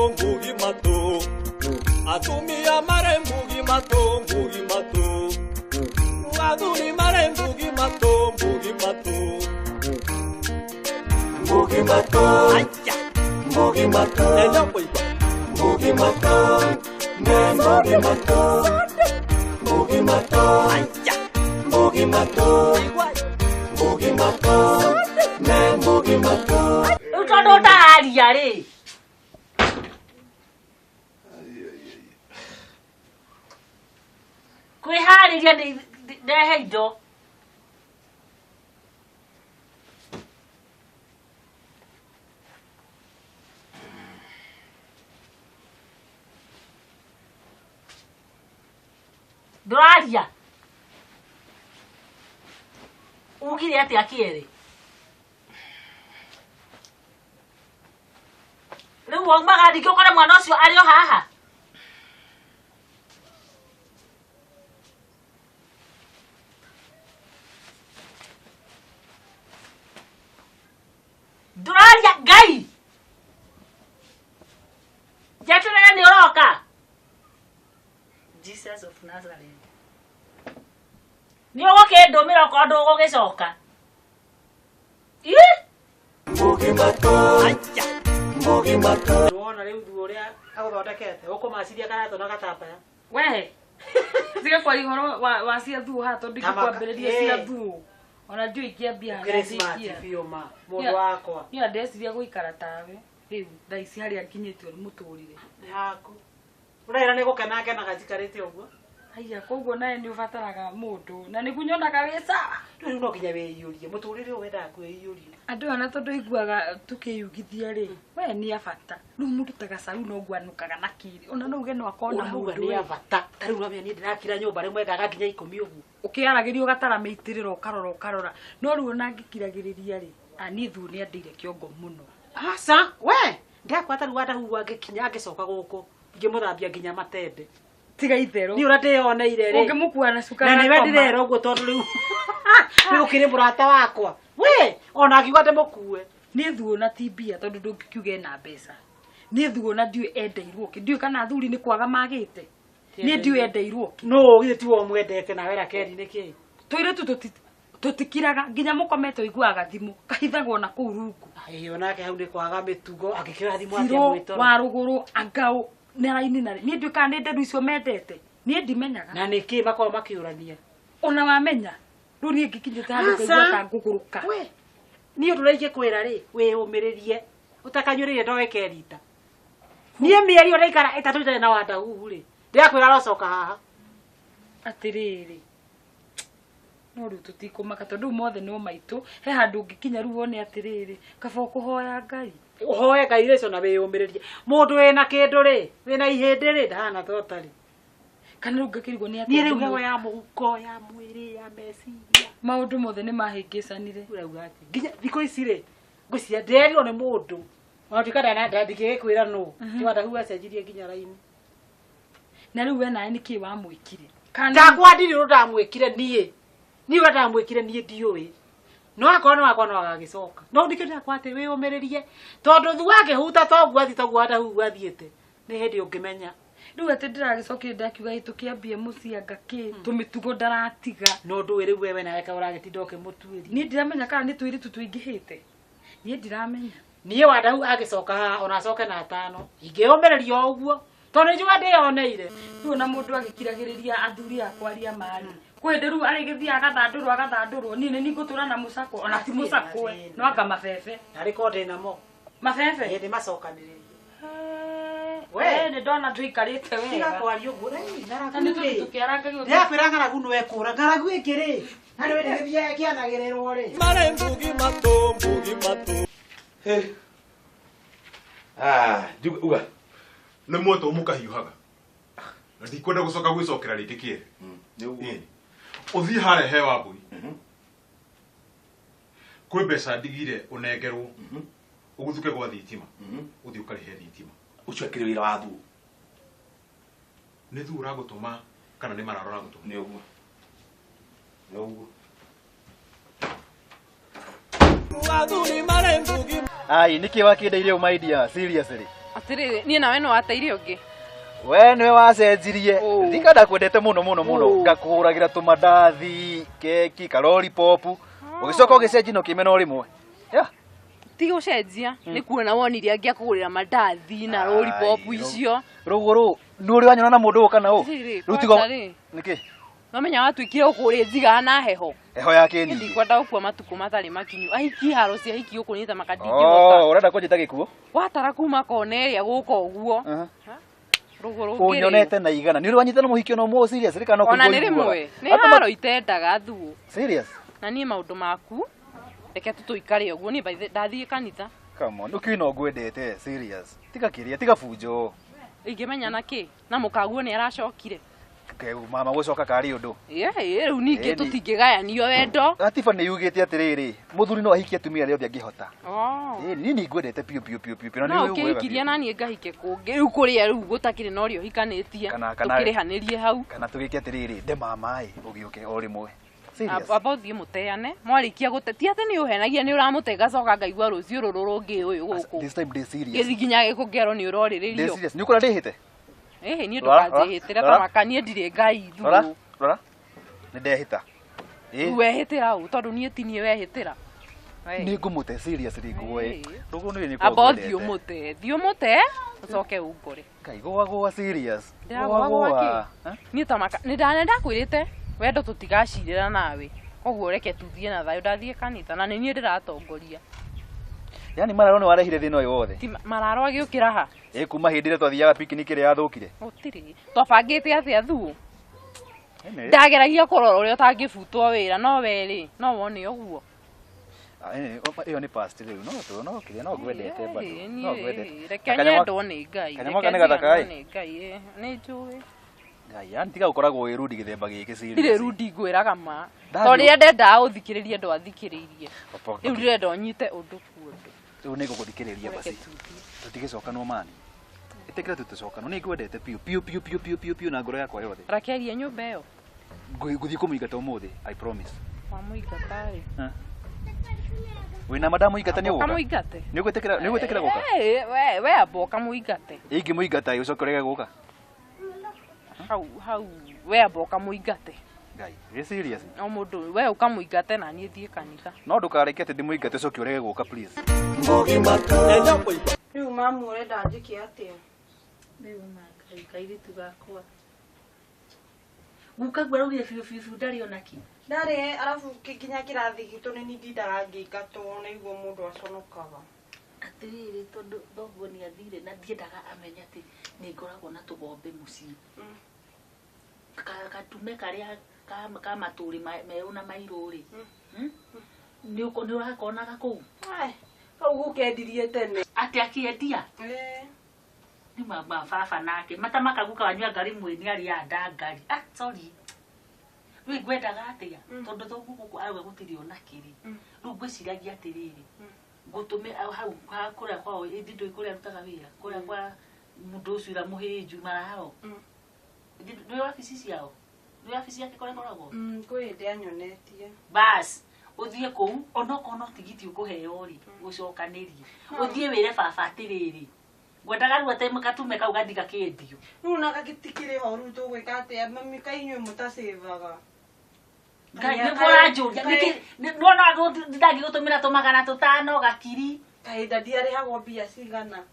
ngugi matũ. Atumia marĩ ngugi matũ, ngugi matũ. Athuri marĩ ngugi matũ, ngugi matũ. Ngugi matũ. Ngugi matũ. Ngugi matũ. Ne ngugi matũ. Ngugi matũ. Ngugi matũ. Ngugi matũ. Ne ngugi matũ. Rĩu tondũ ũtararia rĩ kwĩharĩria ndehe indo. Ndũraria ugire atĩa kĩerĩ rĩu waumaga ningĩ ũkore mwana ũcio arĩ o haha. Ndũraria ngai njeterere nĩ ũroka. Jesus of Nazareth nĩ ũgũkĩndũmĩra okorwo ndũgũgĩcoka. Ih! Ngugi matũ. Ngugi matũ. Wona rĩu thuo ũrĩa agũthondekete ũkũmaciria karatũ na gatambaya. We tiga kwaria ũhoro wa cia thuo haha tondũ ingĩkwambĩrĩria cia thuo ona ndiũĩ ingĩambia harĩa Ũkĩrĩ smart ndĩkia. biũ ma mũndũ wakwa. Niĩ ona ndĩreciria gũikara tawe rĩu thaa ici harĩa nginyĩtio nĩ mũtũrĩre. Nĩ haku. Ũraira nĩ gũkena ngenaga njikarĩte ũguo. Haiya koguo nawe nĩ ũbataraga mũndũ na nĩguo nyonaga wĩ sawa. Rĩu no nginya wĩiyũrie mũtũrĩre ũyũ wendaga kwĩiyũria. Andũ aya na tondũ iguaga tũkĩyugithia rĩ we nĩ a bata rĩu mũndũ ta gacau no ngwanũkaga na kĩrĩ ona no uge no akona Ũrauga mũndũ nĩ a ĩ. bata ta rĩu ũramenya niĩ ndĩrakira nyũmba rĩmwe ngaga nginya 10 ũguo. Ũkĩaragĩria ũgatara mĩitĩrĩro ũkarora ũkarora no rĩu ona ngĩkiragĩrĩria rĩ niĩ thuo nĩ andĩire kĩongo mũno. Aca we ndakwa ta rĩu wandahugua ngĩkinya ngĩcoka gũkũ ngĩmũthambia nginya matende. Tiga itherũ. Niĩ ũrĩa ndĩyoneire rĩ. Ũngĩmũkua na cuka Na nĩwe gakoma. ndĩrera ũguo tondũ rĩu rĩu ũkĩrĩ mũrata wakwa. We ona angiuga ndĩmũkue. Niĩ thuo na ti mbia tondũ ndũngĩkiuga ena mbeca. Niĩ thuo na ndiũĩ endeirwo kĩ. Ndiũĩ kana athuri nĩ kwaga magĩte. Niĩ ndiũĩ endeirwo kĩ. No githĩ tiwe ũmwendete nawe Rakeli nĩkĩ? Tũirĩtu tũtikiraga nginya mũkomete ũiguaga thimũ kahithagwo na kũu rungu. Ĩĩ onake hau nĩ kwaga mĩtugo angĩkĩoya thimũ atĩa Ciro mwĩtoro. wa rũgũrũ angaũ nĩ raini na niĩ ndiũĩ kana nĩ nderu icio mendete. Niĩ ndimenyaga. Na nĩkĩ makoragwo makĩũrania? Ona wamenya rĩu niĩ ngĩkinyĩte handũ ngaigua ta ngũgũrũka. We niĩ ũndũ ũrĩa ingĩkwĩra rĩ wĩyũmĩrĩrie ũtakanyũrĩrie ndoe rita. Niĩ mĩeri ĩyo ndaikara 3 itarĩ na wandahuhu rĩ ndĩrakwĩra arocoka haha. Atĩrĩrĩ no rĩu tũtikũmaka tondũ rĩu mothe no maitũ he handũ ũngĩkinya rĩu wone atĩrĩrĩ kaba ũkũhoya Ngai. Ũhoe Ngai rĩcio na wĩyũmĩrĩrie. Mũndũ wĩna kĩndũ rĩ wĩna ihĩndĩ rĩ ndahana ta ũtarĩ. Kana rĩu ngakĩrigwo nĩ atĩa Niĩ rĩu ndĩmwĩre. heho ya mũhuko ya mwĩrĩ ya meciria. Maũndũ mothe nĩ mahĩngĩcanire. Ũrauga atĩ nginya thikũ ici rĩ ngwĩciria ndĩrerirwo nĩ mũndũ ona tuĩka ndingĩgĩkwĩra nũ ti wandahuhu acenjirie nginya raini. Na rĩu we nawe nĩkĩ wamwĩkire? Kana Ndakwa ndirĩ ũndũ ndamwĩkire niĩ. Niĩ ũrĩa ndamwĩkire niĩ ndiũĩ. No akorwo nĩ wakwa no agagĩcoka. No nĩkĩo ndĩrakwa atĩ wĩyũmĩrĩrie tondũ thu angĩhuta toguo athiĩ toguo wandahuhu athiĩte nĩ hĩndĩ ũngĩmenya. Rĩu atĩ ndĩragĩcokire ndakiuga ĩ tũkĩambie mũciĩ anga kĩ tũmĩtugo ndaratiga. No ndũĩ rĩu wewe nawe kaĩ ũragĩtinda ũkĩmũtuĩria. Niĩ ndiramenya kana nĩ tũirĩtu tũingĩhĩte. Niĩ ndiramenya. Niĩ wandahu agĩcoka haha ona acoke na 5 ingĩyũmĩrĩria o ũguo tondũ nĩ njũĩ ndĩyoneire. Rĩu ona mũndũ agĩkiragĩrĩria athuri akwa aria marĩ. Kwĩ hĩndĩ rĩu arĩgĩthiĩ agathandũrwo agathandũrwo niĩ nĩ niĩ ngũtũra na mũcakwe ona ti mũcakwe no anga mabebe. Narĩ korwo ndĩ namo. Mabebe? Ĩ ndĩmacokanĩrĩrie. We nĩ ndona ndũikarĩte wega. Tiga kwaria ũguo. Rĩu ng'aragu Na nĩ rĩ. tondũ tũkĩarangagio. Ndĩrakwĩra ng'aragu nĩwe kũra. Ng'aragu ĩngĩ rĩ. Na nĩ wĩndĩ gĩthiaga kĩanagĩrĩrwo rĩ. Marĩ ngugi matũ, ngugi matũ. Hey. Ah, uga. Nĩ muoto mũkahiũhaga. Na ndikwenda gũcoka gwĩcokera rĩngĩ kĩere. Nĩ ũguo. Ũthiĩ harĩa he Wambui. Kwĩ mbeca ndigire ũnengerwo. Ũgũthuke gwa thitima. Ũthiĩ ũkarĩhe thitima. Ũcio akĩrĩ wĩra wa thuo. Nĩ thuo ũragũtũma kana nĩ marara ũragũtũma? Nĩ ũguo. Nĩ ũguo. Athuri marĩ ngugi. Ai, nĩkĩ wakĩndeire ũũ my dear? Seriously. Atĩrĩrĩ, niĩ nawe nĩ wateire ũngĩ. We nĩwe wacenjirie. Oh. Ndika ndakwendete mũno mũno mũno. Oh. Ngakũhũragĩra tũmandathi, keki, karolipop. Ũgĩcoka ũgĩcenjia na ũkĩmena o rĩmwe. Yeah. Ti gũcenjia, nĩ kuona wonire angĩakũgũrĩra mandathi na lollipop Ai, icio. Rũgũrũ, nĩ ũrĩ wanyona na mũndũ ũyũ kana ũ? Atĩrĩrĩ, Rĩu tiga kwanza rĩ. Nĩkĩ? Wamenya watuĩkire ũkũrĩ njigaga na heho. Heho ya kĩ Niĩ ningĩ? ndikwenda gũkua matukũ matarĩ makinyu. Ahiki haro cia ahiki gũkũ niĩ ta maka ndingĩhota. Oh, ũrenda kũnjĩta gĩkuũ? Watara kuma kona ĩrĩa gũka ũguo. Aha. Rũgũrũ ngĩrĩ. Ũnyonete na igana. Nĩ ũrĩ wanyita na mũhiki ona ũmwe serious rĩ kana no Ona kũigua nĩ rĩmwe. ũiguaga? Nĩ Andũ ma- haro itendaga thuo. Serious? Na niĩ maũndũ maku reke tu tũikare ũguo niĩ by the ndathiĩ kanitha. Come on, ũkĩũĩ no ngwendete serious. Tiga kĩrĩa, tiga bunjo. Ingĩmenya na kĩ? Na mũkaguo nĩ aracokire. Ke mama gũcoka karĩ ũndũ. Ĩĩ rĩu ningĩ Ĩni. tũtingĩgayanio wendo. Gatiba nĩ yugĩte atĩrĩrĩ, mũthuri no ahikie atumia arĩa othe angĩhota. Oh. Ĩĩ niĩ nĩ ngwendete biũ biũ biũ biũ biũ, na No nĩ ũĩ wega ũkĩhikirie biũ. na niĩ ngahike kũngĩ rĩu kũrĩa rĩu gũtakĩrĩ na ũrĩa ũhikanĩtie Kana- kana- tũkĩrĩhanĩrie hau. Kana tũgĩke atĩrĩrĩ, nde mama ĩ, ũgĩũke o rĩmwe. Serious. Amba ũthiĩ mũteane mwarĩkia gũte ti atĩ nĩ ũhenagia nĩ ũramũte ngacoka ngaigua rũciũ rũrũ rũngĩ ũyũ gũkũ This time ndĩ serious. gĩthi nginya gĩkũngerwo nĩ Ndĩ ũrorĩrĩrio. serious. Nĩ ũkũra ndĩhĩte? Ĩhĩ niĩ Rora, ndũkanjĩhĩtĩre rora. ta maka niĩ ndirĩ ngai Rora, thuo. rora. Nĩ ndehĩta. Ĩĩ. Wehĩtĩra ũ tondũ niĩ ti niĩ wehĩtĩra. We. Nĩ ngũmũte serious rĩ ngũe. Ĩĩ. Rũgũrũ nĩ nĩ Amba ũthiĩ ũmũte thiĩ ũmũte ũcoke ũngore. Ngai gũa gũa serious. Ndĩragũa gũa kĩ? Niĩ ta maka nĩ ndane ndakwĩrĩte wendo tũtigacirĩra nawe koguo reke tuthiĩ na thayũ ndathiĩ kanitha na nĩ niĩ ndĩratongoria. Yaani mararo nĩ warehire thĩna ũyũ wothe. Ti mararo agĩũkĩra ha? Ĩ kuma hĩndĩ ĩrĩa twathiaga picnic ĩrĩa yathũkire. Gũtirĩ. Twabangĩte atĩa thuo? Anyway. Ndageragia kũrora ũrĩa ũtangĩbutwo wĩra no we rĩ no wone ũguo. Ah, anyway, ĩyo nĩ past rĩu. No tu no kĩrĩa no ngwendete bado. Ĩĩ, No niĩ, ngwendete. Reke Na kanyamũ- nyendwo nĩ Ngai. kanyamũ Reke gaka nĩ gathaka, njiganwo ĩ. nĩ Ngai ĩ, nĩ njũĩ. Ngai, yaani tiga gũkoragwo wĩ rudi gĩthemba gĩkĩ serious. Ndirĩ rudi ngwĩraga ma. Ndathiĩ- Tondũ rĩrĩa ndendaga ũthikĩrĩrie ndwathikĩrĩirie. Opo- Rĩu ndĩrenda ũnyite ũndũ ku ũndũ. Rĩu nĩ ngũgũthikĩrĩria Reke basi. tuthiĩ. Tũtigĩcokanwo mani. Ĩtĩkĩra tu tũcokanwo. Nĩ ngwendete biũ biũ biũ biũ biũ biũ biũ na ngoro yakwa yothe. Rakeria nyũmba ĩyo. Ngũthiĩ kũmũingata ũmũthĩ, I promise. Wamũingata rĩ. Wĩna ma ndamũingata nĩ ũgũka? Ũkamũingate. Nĩ ũgwĩtĩkĩra nĩ ũgwĩtĩkĩra gũka? Ĩ, we we amba ũkamũingate. Ingĩmũingata ĩ ũcoke ũrege gũka? Hau hau we amba ũkamũingate. Ngai, wĩ serious? O mũndũ we ũkamũingate na niĩ thiĩ kanitha. No ndũkareke atĩ ndĩmũingate ũcoke ũrege gũka please. Rĩu mamu ũrenda njĩke atĩa? Rĩu na Ngai kairĩtu gakwa. Guka guo araugire biũ biũ biũ ndarĩ ona kĩ. Ndarĩ arabu nginya kĩrathi gitũ nĩ niĩ ndindaga ngĩingatwo na iguo mũndũ aconokaga. Atĩrĩrĩ tondũ thoguo nĩ athire na ndiendaga amenye atĩ nĩ ngoragwo na tũgombe mũciĩ. Gatume karĩa ka matũrĩ merũ na mairũ rĩ. Nĩ ũrakonaga kũu? Ai, kau gũkendirie tene. Atĩ akĩendia? Ĩĩ. Nĩ mama baba nake matamaka guka wanyu anga rĩmwe nĩ arĩaga ndangari. Ah, sorry. Rĩu ngwendaga atĩa? Tondũ thoguo gũkũ arauga gũtirĩ ona kĩrĩ. Rĩu ngwĩciragia atĩrĩrĩ, ngũtũme hau kũrĩa kwao ĩthi ndũĩ kũrĩa arutaga wĩra, kũrĩa kwa mũndũ ũcio ũrĩa mũhĩnju maraharo. Nĩ wabici ciao? Nĩ wabici yake kũrĩa ĩkoragwo? Kwĩ hĩndĩ anyonetie. Bas, ũthiĩ kũu onokorwo no tigiti ũkũheo rĩ, ũcokanĩrie. Ũthiĩ wĩre baba atĩrĩrĩ, ngwendaga rĩu atĩ gatume kau gathiĩ gakĩendio. Rĩu na gagĩtikĩrĩ ho rĩu tũgwĩka atĩa mami kaĩ inyuĩ mũtacĩvaga. Ngai nĩguo ũranjũria nĩkĩ nĩwona ndangĩgũtũmĩra tũmagana tũtano gakiri. Kaĩ ndadi arĩhagwo mbia cigana?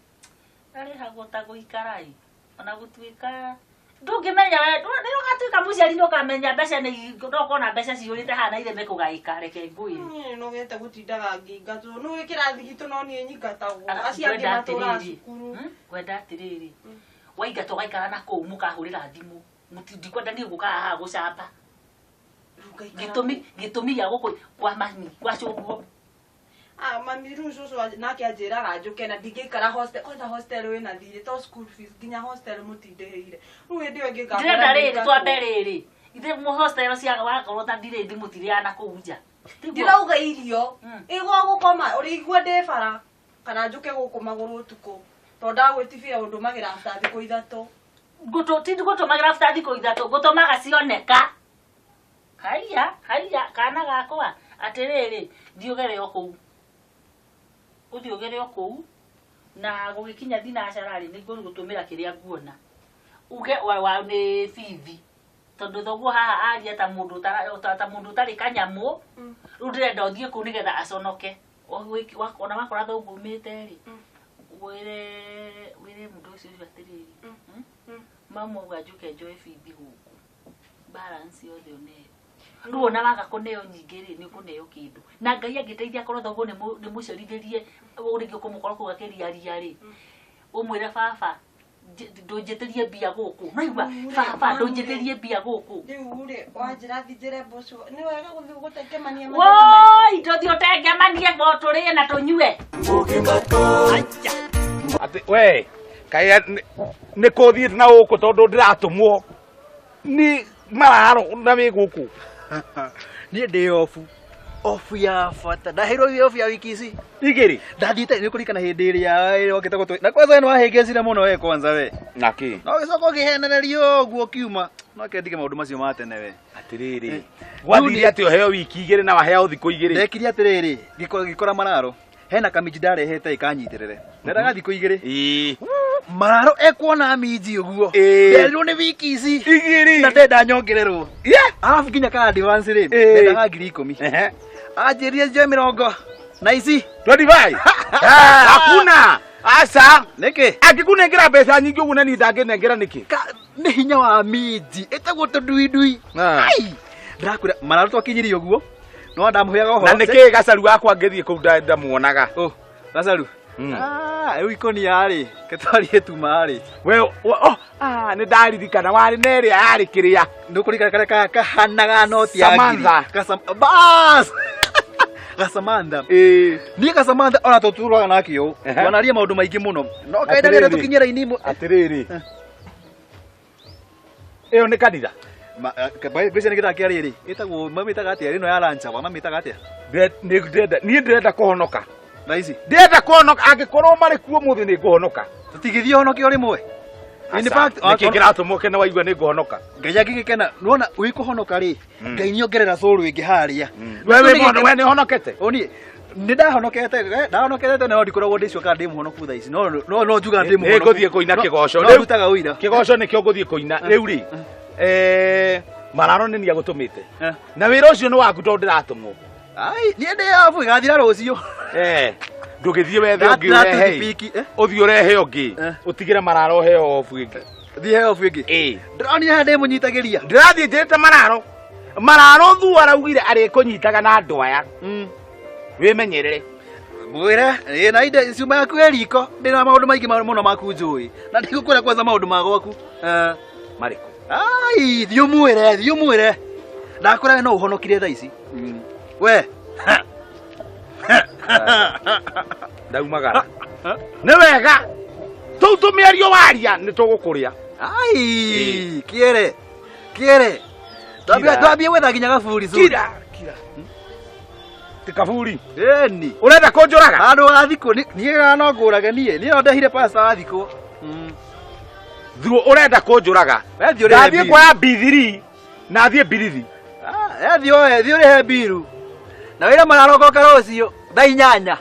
Arĩhagwo ta gũikara ĩ ona gũtuĩka ndũngĩmenya we rĩrĩa ũgatuĩka mũciari nĩ ũkamenya mbeca nĩ no ũkona mbeca ciyũrĩte haha na ireme kũgaĩka reke ngwĩre. Niĩ nogete gũtindaga ngĩingatwo. Nĩũĩ kĩrathi gitũ no niĩ nyingatagwo. Acio angĩ Ngwenda matũraga atĩrĩrĩ, cukuru. Ngwenda atĩrĩrĩ, waingatwo ũgaikara na kũu mũkahũrĩra thimũ. Ndikwenda niĩ gũka haha gũcamba. Gĩtũmi gĩtũmi gĩa gũkũ kwa mami kwa cũguo. Ah, mami rĩu cũcũ nake anjĩraga njũke na ndingĩikara hostel kwanza hostel wĩna thirĩ to school fees nginya hostel mũtindĩhĩire. Rĩu hĩndĩ ĩyo ĩngĩ ngakora Ndĩrenda rĩrĩ ndingatwo. twambe rĩrĩ. Ithe mũ hostel cia wakorwo ta ndirĩ thimũ tirĩaga na kũu nja. Ndirauga irio. Ĩ gwa gũkoma ũrĩigua ndĩ bara kana njũke gũkũ magũrũ ũtukũ tondũ ndagwĩtibia ũndũmagĩra after thikũ ithatũ. Ngũtũ ti ngũtũmagĩra after thikũ ithatũ ngũtũmaga cioneka. Haiya haiya kana gakwa atĩrĩrĩ thiĩ ũgere o kũu. Ũthiĩ ũgere o kũu Na gũgĩkinya thinacara rĩ nĩ ngũgũtũmĩra kĩrĩa nguona. Uge wa nĩ bithi. Tondũ thoguo haha aria ta mũndũ ta mũndũ ũtarĩ kanyamũ. Rĩu ndĩrenda ũthiĩ kũu nĩgetha aconoke. Ona wakora thoguo umĩte rĩ. Wĩre mũndũ ũcio atĩrĩrĩ. Mamu auga njũke njoe bithi gũkũ. Balance yothe ũneo. Rĩu ona waga kũneo nyingĩ rĩ nĩ ũkũneo kĩndũ. Na Ngai angĩteithia akorwo thoguo nĩ mũcerithĩrie rĩngĩ ũkũmũkora kũu akĩriaria rĩ. Ũmwĩre baba ndũnjĩtĩrie mbia gũkũ. Naigua baba ndũnjĩtĩrie mbia gũkũ. Rĩu rĩ wanjĩra thinjĩre mboco nĩ wega gũthiĩ gũtengemania. Woi tũthiĩ ũtengemanie ngo tũrĩe na tũnyue. Atĩ we kaĩ nĩ kũthiĩte na gũkũ tondũ ndĩratũmwo ni mararo na wĩ gũkũ. Niĩ ndĩ obu. Obu ya bata. Ndaheirwo obu ya wiki ici. Igĩrĩ. Ndathiĩte nĩ kũririkana hĩndĩ ĩrĩa yokĩte gũtũ. Na kwanza nĩ wahĩngĩcire mũno we kwanza we. Naki? No ũgĩcoka ũkĩhenererio ũguo ũkiuma. No ke ndige maũndũ macio ma tene we. Atĩrĩrĩ. Gwathire atĩ ũheo wiki igĩrĩ na waheo thikũ igĩrĩ. Ndekire atĩrĩrĩ, ngĩkora mararo. Hena kamiji ndarehete ĩkanyitĩrĩre. Ndendaga thikũ igĩrĩ. Ĩĩ. Mararo ekuona minji ũguo. Nderirwo nĩ wiki ici. Igĩrĩ. Na ndenda nyongererwo. Yeah. Arabu nginya ka advance rĩ. Ndendaga 10,000. Anjĩrire njoe 20 na ici 25. Hakuna. Aca. Nĩkĩ? Angĩkũnengera mbeca nyingĩ ũguo na niĩ ndangĩnengera nĩkĩ? Nĩ hinya wa minji ĩtagwo tũnduindui. Ai. Ndĩrakwĩra mararo twakinyirie ũguo. No ndamũheaga ũhoro. Na nĩkĩ gacaru gakwa ngĩthiĩ kũu ndamuonaga? Oh, gacaru. Ah, rĩu ikonia rĩ, ketwarie tuma rĩ. We, oh, ah, nĩ ndaririkana warĩ na ĩrĩa yarĩ kĩrĩa. Nĩ ũkũririkana karĩa kahanaga noti ya ngiri. Samantha. Bas! Gasamantha. Ĩĩ. Niĩ Gasamantha ona tũtũraga nake ũũ. Twanaria maũndũ maingĩ mũno. No kaenda rĩrĩa tũkinyie raini imwe. Atĩrĩrĩ. Ĩyo nĩ kanitha. Ngwĩciria nĩ gĩthaka kĩa rĩrĩ. Ĩtagwo mamĩtaga atĩa ĩno ya Lanchawa mamĩtaga atĩa? Niĩ ndĩrenda kũhonoka. Thaa ici. Ndĩrenda kũhonoka angĩkorwo marĩ kuo ũmũthĩ nĩ ngũhonoka. Tũtingĩthiĩ ũhonoke o rĩmwe. In fact, nĩkĩ kĩratũma ũkene waigua nĩ ngũhonoka? Ngai angĩgĩkena, nĩwona wĩ kũhonoka rĩ, Ngai nĩongerera cũrũ ĩngĩ harĩa. We nĩ ũhonokete? O niĩ nĩ ndahonokete, ndahonokete tene no ndikoragwo ndĩcio kana ndĩ mũhonoku thaa ici. No no no njugaga ndĩ mũhonoku. Nĩ ngũthiĩ kũina kĩgoco. No ndutaga ũira. Kĩgoco nĩkĩo ngũthiĩ kũina. Rĩu rĩ, mararo nĩ niĩ agũtũmĩte. Na wĩra ũcio nĩ waku tondũ ndĩratũmwo. Ai, niĩ ndĩ obu ĩgathira rũciũ. Ndũgĩthiĩ wethe ũngĩ ũrehe. Ũthiĩ ũrehe ũngĩ. Ũtigĩre mararo ũheo obu ĩngĩ. Thiĩ heo obu ĩngĩ. Ĩĩ. Ndĩronire haha ndĩmũnyitagĩria. Ndĩrathiĩ njĩrĩte mararo. Mararo thu araugire arĩkũnyitaga na andũ aya. Wĩmenyerere. Mwĩre, ĩ na inde ciuma yaku ĩ riko. Ndĩna maũndũ maingĩ mũno maku njũĩ. Na ndigũkwĩra kwanza maũndũ ma gwaku. Marĩkũ? Ai, thiĩ ũmwĩre, thiĩ ũmwĩre. Ndakwĩra we no ũhonokire thaa ici. We. Ndaumagara. Nĩ wega. Tũu tũmĩario waria nĩ tũgũkũrĩa. Ai, kĩere. Kĩere. Twambie gwetha nginya gaburi. Kira, kira. Ti kaburi. Ĩni. Ũrenda kũnjũraga? Handũ ha thikũ niĩ no ngũrage niĩ. Niĩ no ndehire pasta wa thikũ. Thuo ũrenda kũnjũraga. Ndathiĩ kuoya B3 na thiĩ mbirithi. Thiĩ oe, thiĩ ũrĩhe mbiru. Na wĩra mararogoka rũciũ thaa 8.